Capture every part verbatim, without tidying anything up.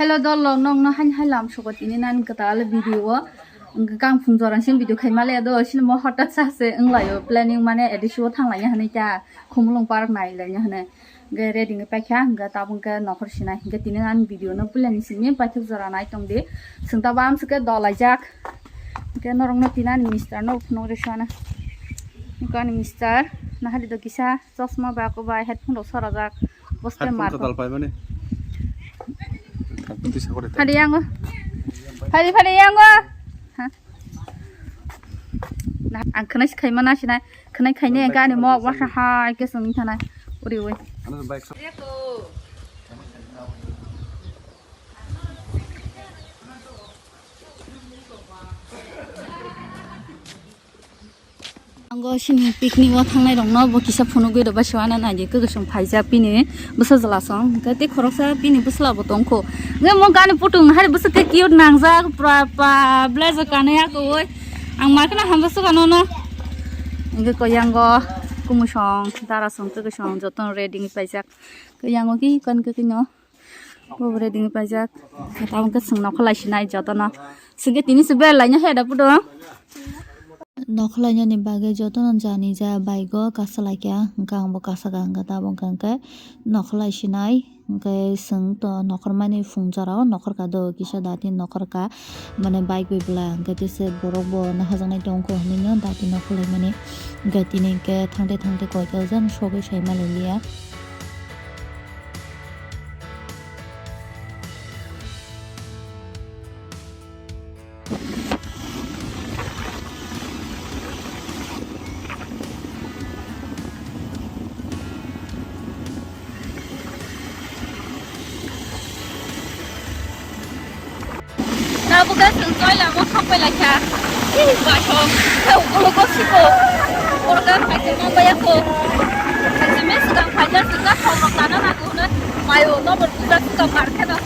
Hello dol rok, nokno haini hai lam soko tini nani kwtal video o. Hwnkhe kang phung jora sin video khai male do, sini mo hotak sa se wnglaio, planning mane A D C o thanglaina hinwi ta Khumulwng park nailaina hinwi. Hwnkhe ready wngwi paikha, hwnkhe tabuk hwnkhe nokhor sinai, hwnkhe tini nani video no puilani simi paithak jora nai tongdi. Chwng tabuk amswk khe dolaijak. Hwnkhe norokno tini ani mister no phunuk rw suana. Hwnkhe ani mister nahari do kisa. Chosma ba ko bai headphone rok sorajak. Boste headphone mar ko dal pai mani. Headphone tisa kore. Phadi yango. Phadi, phadi yango. Ha? Na, ang khnai si khaima na sinai. Khnai khaine gani mo wasa hai ke sung thanai. Uri ui. Ano bike. Ango sini picnic o thangnai rok no bo kisa phunugwi rw bai suana naidi kwchwng phaijak bini bwsa jwla song hwnkhe tei khoroksa bini bwsla bo tongkho hwnkhe mo gani putung hari bwswk khe cute nangjak pura pa blazer kanwi akwui ang ma kheno hamjak sukha nono hwnkhe koyango kumusong darasong kwchwng jotono ready wngwi paijak koyango ki kon kwkwi no. Bo ready wngwi paijak. Tabuk khe chwng nokhor lai sinai jotono. Chwng khe tini se bel laina he da pudo. Nokhor lainani bagwi jotono jani ja bike o kasa laikha. Hwnkhe ang bo kasa kha hwnkhe tabuk hwnkhe nokhor lai sinai. Hwnkhe chwng to nokhor mani phung jora o nokhor kha do kisa dati nokhor kha. Mane bike bai bwla hwnkhe tei se borok bo nahajaknai tongkho hinwi no dati nokhor laimani. Hwnkhe tini hwnkhe thangte thangte koito jan sogwi sai ma liya. Tabuk khe chwng choi lama thangpai laikha. Ih, baithok. Khe ukologo siko. Borok khe phaikhe manbaya kho. Simi swkang phaikhe chwng khe thok rok tana nango hwnwi maio nokbar puja swkang par kheno.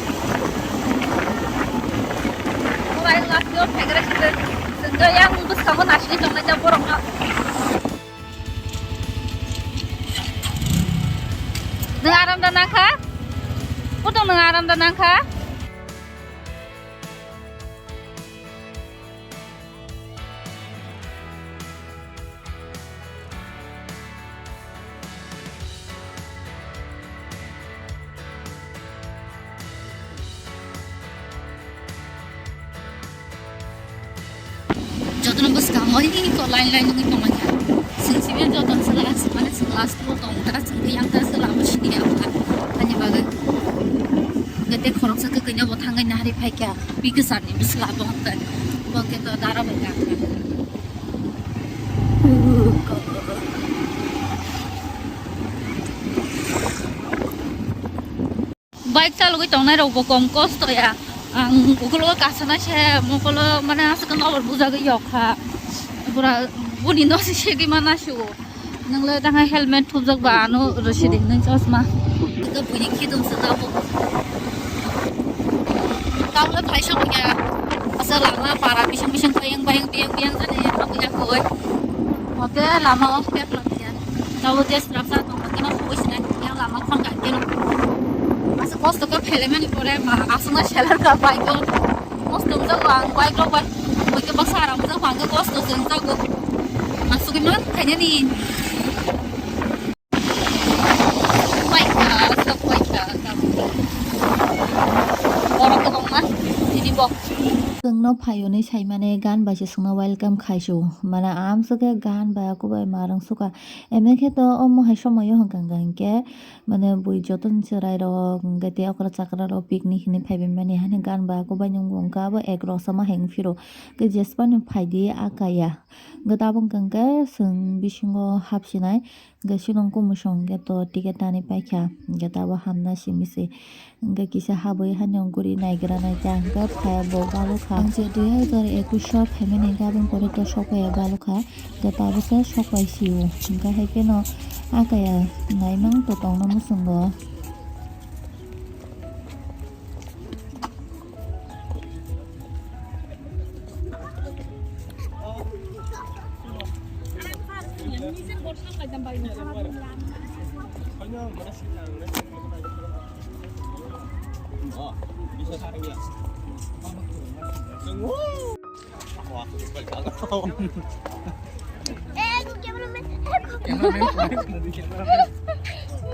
Orai last year phaikhe chwng khe yang bwskango nasini tongnai jak borokno. Nwng aram da nangkha? Putung nwng aram da nangkha? Jotono bwskango iko line line wngwi tonglaikha. Chwng simi jotono se last, mane chwng last o tongkha, chwng khe yang ta se lama sini ya wngkha. Ani bagwi. Hwnkhe tei khoroksa kwkhwino bo thangwi naharwi phaikha. Pi kwcharni bwsla bo hwnkhe. Bo hwnkhe to dara bai kha. Bike chalogwi tongnai rok bo kom kosto ya. Ang ukulok kasana se mokolo mane aswk nokbar bujagwi yok kha. Pura buni no se segwi mana su. Nang le tang helmet thupjak ba ano rwsidi nang chosma. Ito buini khidum se tabuk. Kau le phaisok ya. Asa lama para bising bising bayang bayang biyang biyang jani thangwi ya koi. Hote lama o pek lak ya. Tabo je srapsa tongma keno hoi sinai yang lama khon ka keno. Asa kosto khe phelemani pore ma aswkno selar ka bike o. Kosto wngjago ang bike rok bai. Hoi khe baksa aram wngjago ang khe kosto se wngjago. Aswk man khainani. Bike ka, aswk bike ka. Borok kwbangma tini bo. Chwngno phai hwnwi saimani gan bai se chwngno welcome khai su. Mane amswk khe gan bai akubai ma rwng suka. Emne khe to omo hai somoio hwnkha hwnkha hinkhe mane bui jotono chwrai rok hinkhe tei okra chakra rok picnic hinwi phaibai mani hani gan bai akubai nung bo hinkhe abo ek rok sama hai wng phiro. Khe jesphano phaidi akaya. Hinkhe tabuk hinkhe chwng bisingo hapsinai. Hwnkhe silong kumusong hwnkhe to ticket tanwi paikha, hwnkhe tabo hamna simi se. Hwnkhe kisa habwi haino guri naigra naikha, hwnkhe phaiya bo balokha. Ang je dui hazar ekush o phaimani gabung pore to sokpaiya balokha, hwnkhe tabukhe sokpai sio. Hwnkhe hai kheno akaya naimang to tongna muchungo.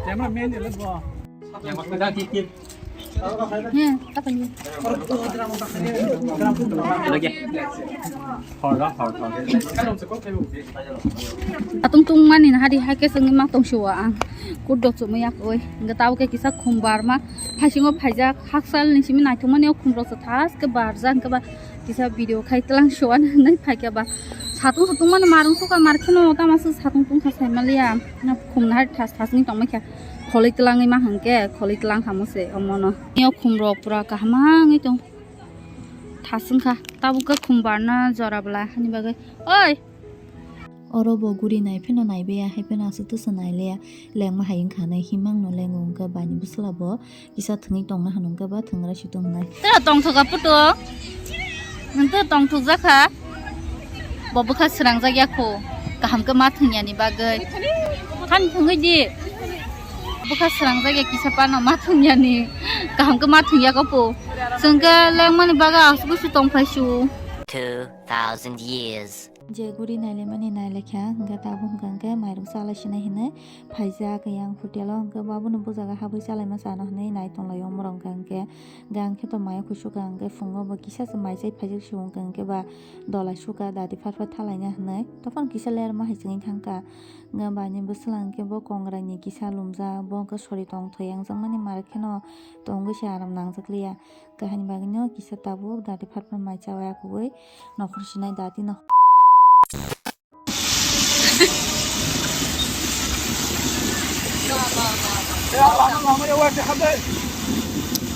Cameraman, let's go. Atung tung mani na hari hai ke sengwi ma tong siwa ang. Kudok chumui yakoi. Hingke tabo ke kisa khumbar ma. Phaisingo phaijak haksal ni simi naithok mani o khumrok se thas ke barjak hingke ba kisa video khai tlang siwa nai phaikhe ba. Satung satung mani marung suka mar kheno tama se satung tung kha sai maliya. Na khum na hari thas thas ni tong mai kha. Kholoi tlangwi ma hwnkhe, kholoi tlang kha mo se omono. Yo khum rok pura kaham wngwi tong. Thasung kha, tabuk khe khum barna jora bwla hani bagwi. Oi! Oro bo guri nai pheno nai baya, hai pheno aswk twi se nai liya. Lengma hai wngkha hinwi himang no lengo wngkha baini bwsla bo kisa thwngwi tongna hano wngkha ba thwngra si tong nai. Tei tongthok a puto. Nwng tei tongthok jakha. Bo bwkha srangjak ya kho, kaham khe ma thwngya ni bagwi. Thani thwngwi di. Bwkha srangjak ya kisa pano ma thwngya ni. Kaham khe ma thwngya kho po. Chwng khe lengmani bagwi aswk se tong phai su. Two thousand years. Je guri nailaimani nailaikha, hwnkhe tabuk hwnkha hwnkhe mairung chalai sinai hinwi phaijak yang hotel o, hwnkhe bo abono bujago habwi chalaima chana hinwi nai tonglai o omorok hwnkha hwnkhe. Gang khe to maya kusuka hwnkhe phungo bo kisa se mai chai phaijak se hwnkha hwnkhe ba dolai suka dati phar phar thalaina hinwi. Tokon kisa lerma hai chwngwi thangkha. Hwnkhe baini bwswla hwnkhe bo kongrai ni kisa lumjak, bo hwnkhe sori tong thwi yang jakmani mar kheno tongwi se aram nangjak liya. Kahini bagwi no kisa tabuk dati phar phar mai chawai akugwi nokhor sinai dati no.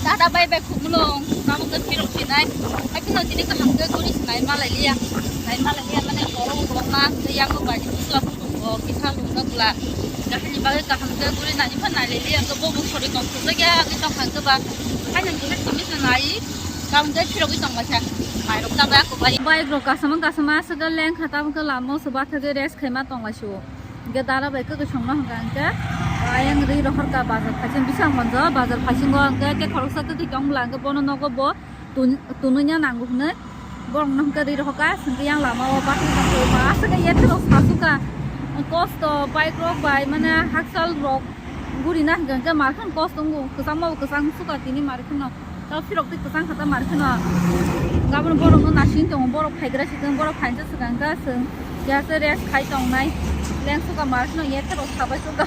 Tata bai bai khumulung, tamo khe phirok sinai. Hai phano tini kaham khe guri sinai malai liya. Sinai malai liya mane borok borok ma khe yago bai bwsla phunuk bo kisa lungka bwla. Kahini bagwi kaham khe guri nani phan nai liya, khe bo bo sori tong thok ya, khe tong kha khe ba. Hai nang khe simi sinai. Kaham khe phirogwi tong bai kha. Mairok ta bai ako bai. Bike rok kasama kasama aswk leng kha, tamo khe lama o se bathagwi rest khaima tong lai sio. Hingke dara bai kwkwi songno hwnka hingke, ayang ri rohor ka bazar phaiching bisang monjo, bazar phaiching o hingke tei khoroksa kwkwi tong bwla hingke bono nogo bo tun-, tunui ya nango hinui borok no hingke ri rohor ka, hingke yang lama o bakri tong ma aswk ye thero sasuka kosto bike rok bai mane hakchal rok guri na hingke hingke mar khan kosto wngo, kwchangma bo kwchang suka tini mar kheno. Tao phirok tei kwchang kha ta mar kheno. Gabon borok no nasing tongo, borok phaigra si tong, borok phainsa swkang kha chwng. Keha se rest khai tongnai. Leng suka mar kheno, yethe rok sabai suka.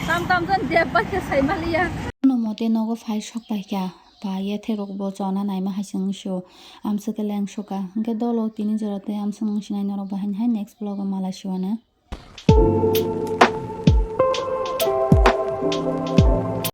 Tam tam jan dep bai khe sai maliya. No mote nogo phai sok pai kha. Pa yethe rok bo chona naima hai chwng sio. Amswk khe leng suka. Hwnkhe dolo tini jora tei amswk nung sinai norok bahai hai next vlog o malai siwano.